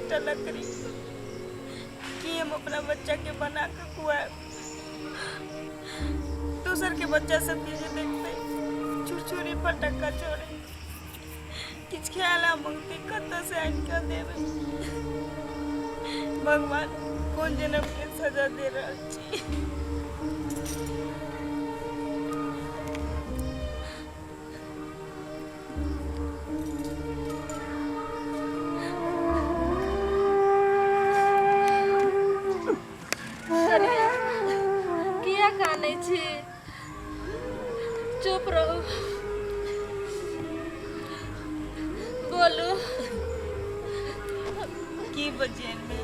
एकटा लकड़ी। की हम अपना बच्चा के बना के खुआएब? दोसर के बच्चा सबके जे देखते छुरछुरी फटक्का छोड़े, किछु खाय मंगते, कतऽ से आनि कऽ देबै? भगवान, कोन जन्म के सजा दे रहल छी? कनिया, किया कानै छी? चुप रहू, बोलू। की बजेन में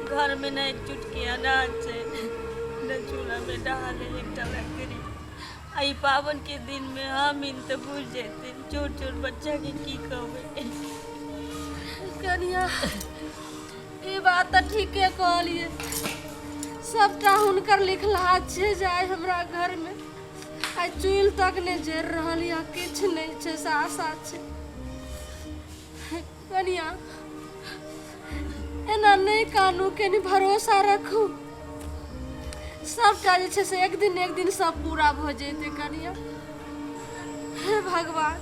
घर में न एक चुटकी अनाज छै, न चूल्हा में डाले एकटा लकड़ी। आ ई पाबनि के दिन में हम इन तऽ भूल जेते, छोट छोट बच्चा के की कहबै? कनिया, ई बात तऽ ठीके कहलियै। सबटा हुनकर लिखलहा छै जे आइ हमरा घरमे आइ चूल्हि तक नहि जरि रहल यऽ, किछु नहि छै, से आशा छै। कनिया, एना नहि कानू, कनि भरोसा रखू। सबटा जे छै से एक दिन एक दिन सब पूरा भऽ जेतै। कनिया, हे भगवान,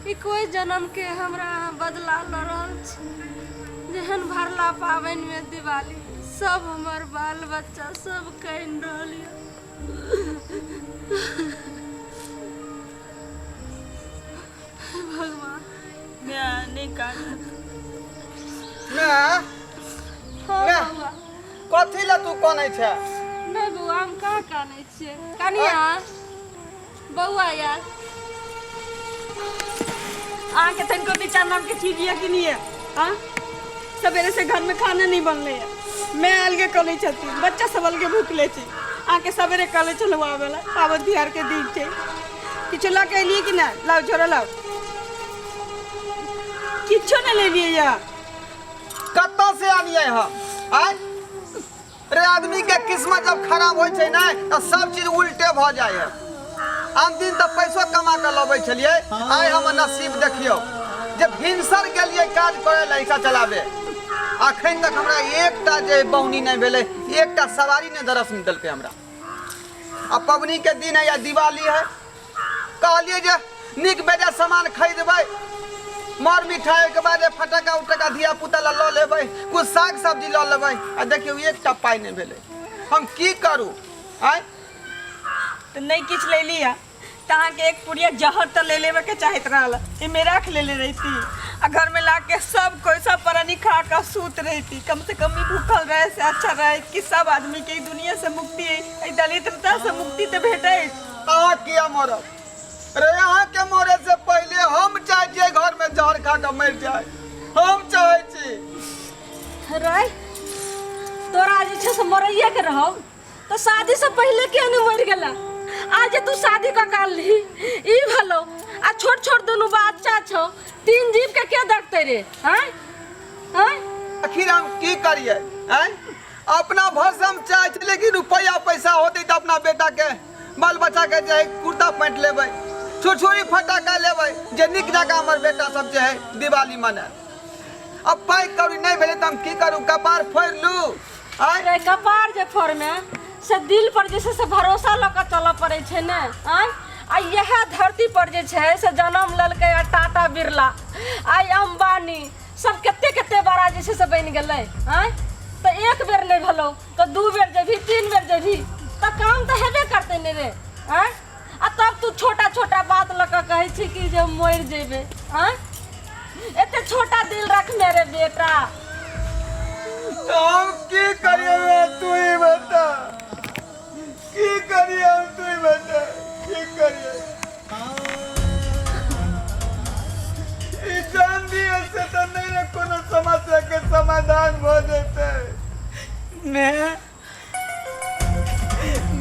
ई कोइ जन्मके हमरा अहाँ बदला लऽ रहल छी? जेहन भरला पाबनिमे दिवाली सब हमर बाल बच्चा सब कानि रहल यऽ। हे भगवान। माय, नहि कानू। माय। हाँ। माय। बौआ। कथी लए तू कनै छै? नहि बौआ, हम कहाँ कानै छियै। कनिया, बौआ यार। अहाँके तनिको विचार नाम के चीज यऽ कि नहीं है? हाँ, सवेरे से घर में खाना नहीं बनले है। मैं अलगे कलै छथिन, बच्चा सब अलगे भूखले छै। अहाँके सवेरे कलै छलहुँ आबै ला। पाबनि तिहार के दिन छै, किछु लऽ के एलियै कि नहि? लाउ झोरा लाउ। किछो नहि लेलियै यऽ? कतऽ से आनियै हम आय रे? आदमी के किस्मत जब खराब होइ छै ने, तऽ सब चीज उल्टे भऽ जाइ है। आन दिन तऽ पैसो कमा कऽ लबै छलियै। आइ हमर नसीब देखियौ जे भिनसर गेलियै काज करै लए, रिक्शा चलाबे, अखन तक हमरा एकटा जे बौनी नहि भेलै, एकटा सवारी नहि दरस नहि देलकै हमरा। आ पबनी के दिन है या दिवाली है, कहलियै जे नीक बेजाय सामान खरीदबै, मर मिठाई के बाद फटका उटका धिया पुता ला लऽ लेबै, कुछ साग सब्जी लऽ लेबै। आ देखियौ, एकटा पाइ नहि भेलै। हम की करू आँय? तऽ नहि किछु लेली है तऽ अहाँके एक पुड़िया जहर तऽ ले लेबे के चाहैत रहल। एहिमे राख लेले रहिती आ घरमे ला के सब कोइ सब प्राणी खा कऽ सूत रहिती। कम से कम ई भूखल रहे से अच्छा रहे कि सब आदमी के ई दुनिया से मुक्ति, एहि दलिद्रता से मुक्ति तऽ भेटैत। अहाँ किया मरब रे? अहाँ के मरे से पहले हम चाहे छियै घर में जहर खा के मर जाए, हम चाहे छी। रे, तोरा जे छै से मरैये के रहौ तऽ शादी से पहिले किया नहि मरि गेला? आज जे तू शादी कऽ के आनलही ई भेलौ, आ छोट छोट दुनू बच्चा छौ, तीन जीव के के देखतै रे? आँय आँय, आखिर हम की करिए आँय? अपना भर से हम चाहे छलियै कि रुपैआ पैसा होतै तऽ अपना बेटा के बाल बच्चा के जे है कुर्ता पैंट लेबै, छुरछुरी फटाका लेबै, जे नीक जकाँ हमर बेटा सब जे है दिवाली मनाए। अब पाइ कौड़ी नहि भेलै तऽ हम की करू? कपार फोड़ि लू आँय? रे, कपार जे फोड़मे से दिल पर जे छै से भरोसा लऽ कऽ चलऽ पड़ै छै ने। आँय, आ इएह धरती पर जे छै से जनम लेलकै आ टाटा, बिरला, आइ अम्बानी सब कते कते बड़ा जे छै से बनि गेलै। आँय, तऽ एक बेर नहि भेलौ तऽ दू बेर जेबही, तीन बेर जेबही, तऽ काम तऽ हेबे करतै ने रे। आँय, आ तब तू छोटा छोटा बात लऽ कऽ कहै छी कि जे मरि जेबै। आँय, एते छोटा दिल रखने रे बेटा? तऽ हम की करिए रे, तू ही बता, की करिए हम? तू ही बता, की करिए? ई जान दिए से तऽ नहि ने कोनो समस्या के समाधान भऽ जेतै। मैं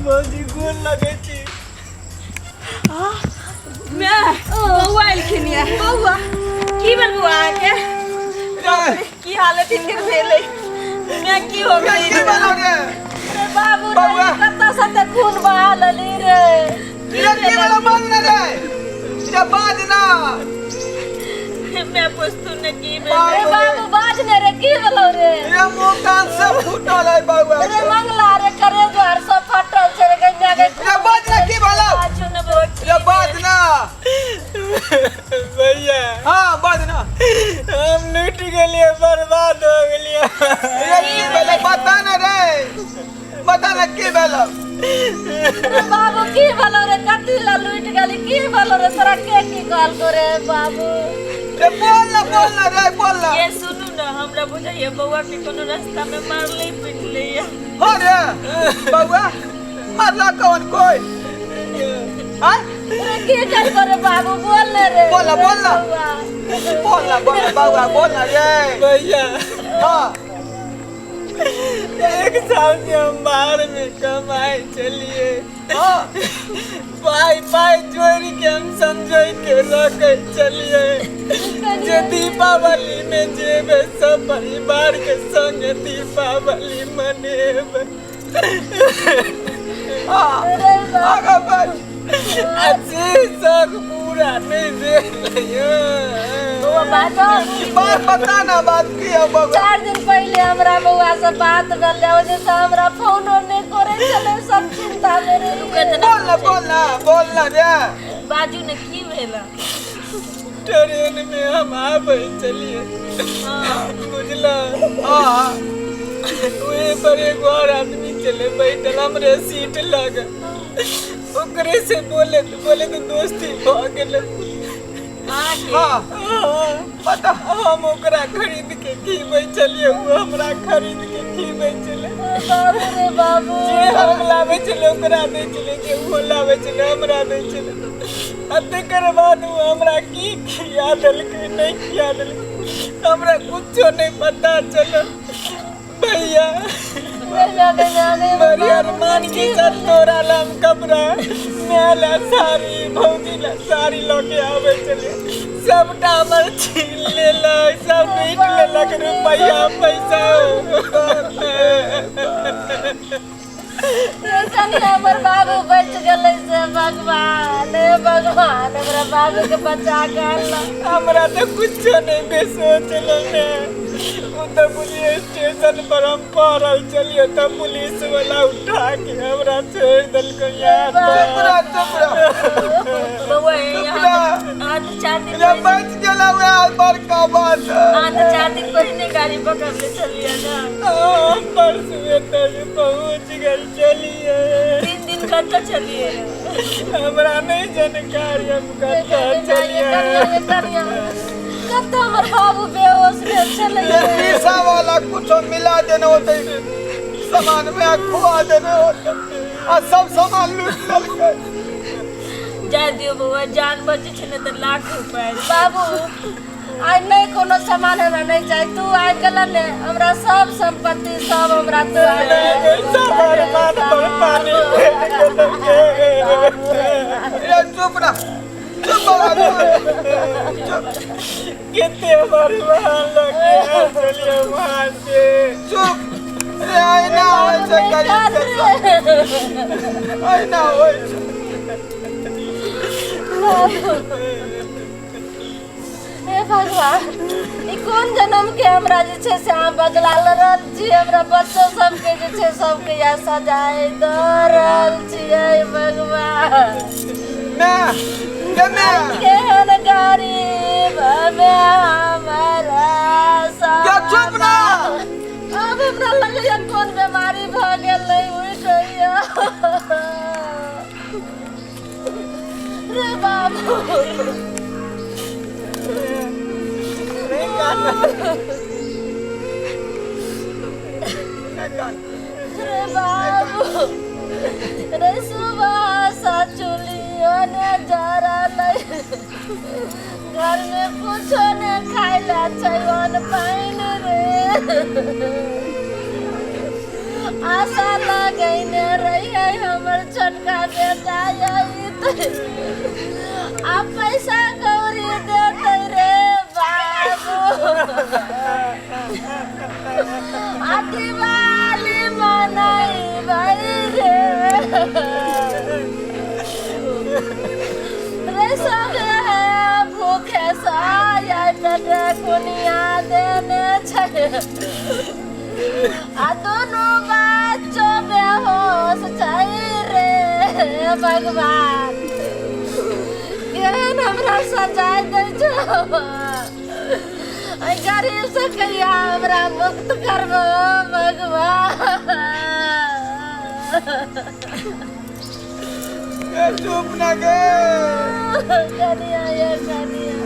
भौजी, गोर लगै छी। मैं बौआ एलखिन ये। बौआ, की भेल बौआ अहाँके? की हालत हिनकर भेलै? मैं की हो गेलै? की भेलौ रे? रे बाबू रे। बौआ। कतऽ से ते खून बहा लेली रे? रे, की भेलौ? बाज ना रे, रे बाज ना। मैं पूछतू ने की भेलै? रे बाबू, बाज ने। रे मुंह कान सब फूटल है बउआ रे मंगला रे करे द्वार सब फटल छै रे गन्या के। रे बाज ना, की भेलौ? बाजू ना बउआ, की रे बाज ना। भैया। हाँ, बाज ना। हम लूट गेलिए, बर्बाद हो गेलिए। रे की भेलै, बता ना रे, बता ना की भेलौ? रे बाबू, की भेलौ रे? कथी ला लूटि गेली? की भेलौ रे? तोरा के की कहलकौ रे बाबू? रे बोल ना, बोल ना रे, बोल ना। ये सुनू ना, हमरा बुझाइए बउआ के कोनो रास्ता में मारले पिटले या। हाँ रे बउआ, मारला कौन कोई? हाँ? रे की कहलकौ रे बाबू, बोल ने रे। बोल ना, बोल ना। बउआ। बोल ना, बोल ना बउआ, बोल ना रे। भैया। हाँ। एक साल से हम बाहर में कमाए चलिए। हाँ। पाई पाई जोड़ के हम समझ के रखे चलिए जे दीपावली में जेबे सब परिवार के संग दीपावली मनेबे। हाँ। रे बाबू। आगा बढ़। अच्छे शौक पूरा नहीं भेल। बउआ बात बात बता ना, बात की है बउआ? 4 दिन पहले हमरा बउआ से बात भेलै, ओजे से हमरा फोनो नहि करै छलै, सब चिंता मे रहियै। बोल ना, बोल ना, बोल ना रे। बाजू ने, की भेल? ट्रेन में हम आबे चलिए, बुझला? हाँ। वहीं पर एगो और आदमी चले बैठल हमरे सीट लग, ओकरे से बोले बोले तो दोस्ती भ गेलै। अहाँके? हाँ। हाँ। बता। हम ओकरा खरीद के खीबै छलियै, ओ हमरा खरीद के खीबै छलै। बाबू रे बाबू। जे हम लाबै छलै ओकरा दै छलै, जे ओ लाबै छलै हमरा दै छलै। आ तकर बाद ओ हमरा की खिया देलकै, नहि खिया देलकै, हमरा कुछो नहि पता चलल भैया। बड़ी अरमान के साथ तोरा ला हम कपड़ा, माय ला साड़ी, भौजी ला साड़ी लऽ के आबै छलियै, सबटा हमर छीन लेलक, सब लूटि लेलक रुपैआ पैसा। रे कनि हमर बाबू बचि गेलै से भगवान, हे भगवान, हमरा बाबू के बचा के अनलक। हमरा तऽ कुछो नहि बेसोचल ने, ओ तऽ बुझिए स्टेशन पर हम पड़ल चलिए तऽ पुलिस वाला उठा के हमरा छोड़ि देलकै यार। चुप रह, चुप रह। बउआ, यहाँ अहाँ तऽ 4 दिन रे बच गेला वएह बड़का बात। अहाँ तऽ 4 दिन पहिने गाड़ी पकड़ले छलियै ने? हम परसुए तक पहुँच गेल चलिए। 3 दिन कतऽ छलियै? हमरा नहि जानकारी हम कतऽ चलिए। कतऽ हमर बाबू बेहोश भेल छलै? ये शीशा वाला कुछो मिला देने होते सामान में आ खुआ देने होते आ सब सामान लूट लेलकै। जाय दियौ बउआ, जान बचै छै ने तऽ लाख रुपया। बाबू, आइ नहि कोनो सामान हमरा नहि चाही, तू आबि गेल ने, हमरा सब संपत्ति सब हमरा तू आबि। सब अरमान पर पानी फेर गेलकै। रे चुप रह, चुप बउआ, चुप। कते बर्बाद लगे चलिए वहाँ से। चुप रे, ऐना होइ छै गरीब के साथ, ऐना होइ छै। हे भगवान, ई कोन जन्म के हमरा जे छै से अहाँ बदला लऽ रहल छी? हमरा बच्चो सबके जे छै सबके इएह सजाय दऽ रहल छियै भगवान। मैं गे मैं। केहन गरीब हमे हमरा। गे चुप ना। आब हमरा लगैया कोन बेमारी भऽ गेलै, उठैया रे बाबू। नहीं कान। रे बाबू रे, सुबह सा चुलियो ने जरल, घर में कुछो ने खाय ला छै, अन्न पानि रे। आशा लगैने रहियै हमर छोटका बेटा अइतै आ पैसा कौड़ी देतै रे बाबू, आ दिवाली मनैबै रे। रे सब भूखे से पेटे कुनिया देने छै। आ दुनू बच्चो बेहोश छै रे भगवान केहन हमरा सजाय दै छौ एहि गरीब से कहिया हमरा मुक्त करबो भगवान ए चुप ना गे कनिया ये कनिया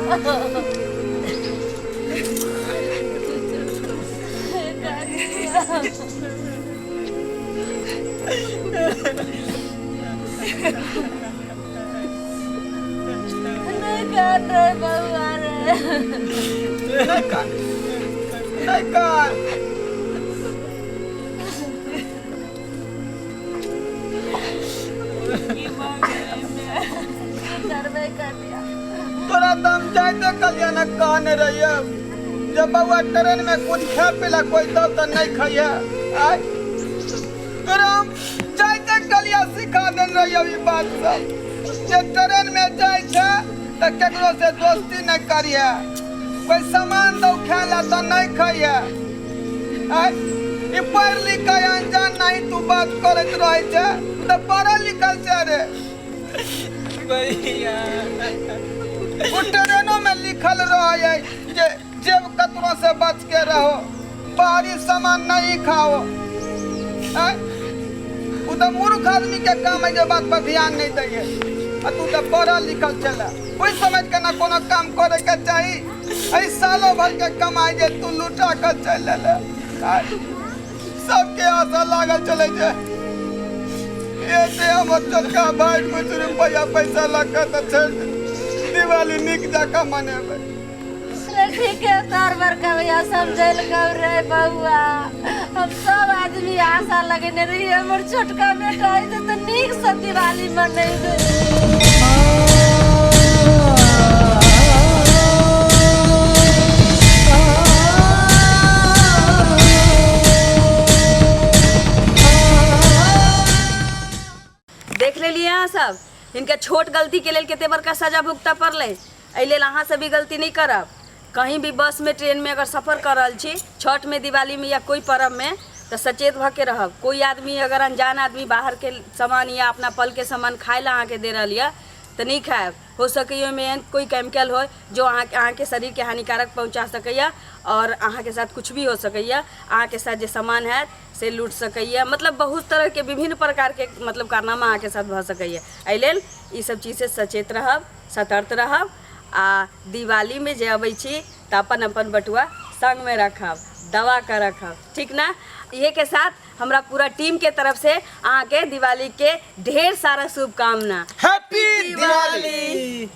नहीं कान रे बउआ रे नहीं कान नहीं कान की करबै कनिया तोरा दम जाइते कल्याण कहने रहिए जब बउआ ट्रेन में कुछ खा पीला कोई दब तो नहीं खाइए आय तोरा हम जाइते कलिया सिखा देने रहिए ई बात सब जे ट्रेन में जाइ छै तऽ केकरो से दोस्ती नहीं करिए कोई सामान दो खाए ला तो नहीं खाइए आय ई पढ़ लिख के अनजान नहीं तू बात करैत रहै छै तऽ पढ़ल लिखल छै रे भैया ओ ट्रेनो में लिखल रहे है जे जेब कतरो से बच के रहो बाहरी सामान नहीं खाओ आय? उ तऽ मूर्ख आदमी के काम है जे बात पर ध्यान नहीं दै है आ तू तऽ पढ़ल लिखल छले ओहि समझ के ना कोनो काम करे के चाही एहि सालो भर के कमाई जे तू लुटा के चलि एले आय? सबके आशा लागल चले छै एते हमर छोटका भाई कुछ रुपया पैसा लऽ कऽ तऽ छोड़ि दे। दिवाली नीक जकाँ मनेबै रे ठीक है तोर बड़का भैया समझल कब रे बउआ हम सब आदमी आशा लगेने रही हमर छोटका बेटा अइते तऽ नीक से दिवाली मनेबै देख लेलियै अहाँ सब हिनका छोट गलतीके लेल कते बड़का सजा भुगतऽ पड़लै एहि लेल अहाँ सब ई गलती नहि करब कहीं भी बसमे ट्रेनमे अगर सफर कऽ रहल छी छठमे दिवालीमे या कोइ पर्वमे तऽ सचेत भऽ के रहब कोइ आदमी अगर अनजान आदमी बाहरके सामान या अपना पलके सामान खाइ लए अहाँके दे रहल यऽ तऽ नहि खायब हो सकैए ओहिमे एहन कोइ केमिकल होइ जो अहाँके अहाँके शरीरके हानिकारक पहुँचा सकैए आओर अहाँके साथ किछु भी हो सकैए अहाँके साथ जे सामान हैत से लूटि सकैए मतलब बहुत तरहके विभिन्न प्रकारके मतलब कारनामा अहाँके साथ भऽ सकैए एहि लेल ईसब चीजसँ सचेत रहब सतर्क रहब आ दिवालीमे जे अबै छी तऽ अपन अपन बटुआ सङ्गमे रखब दबा कऽ रखब ठीक ने इहेके साथ हमरा पूरा टीमके तरफसँ अहाँके दिवालीके ढेर सारा शुभकामना हैप्पी दिवाली।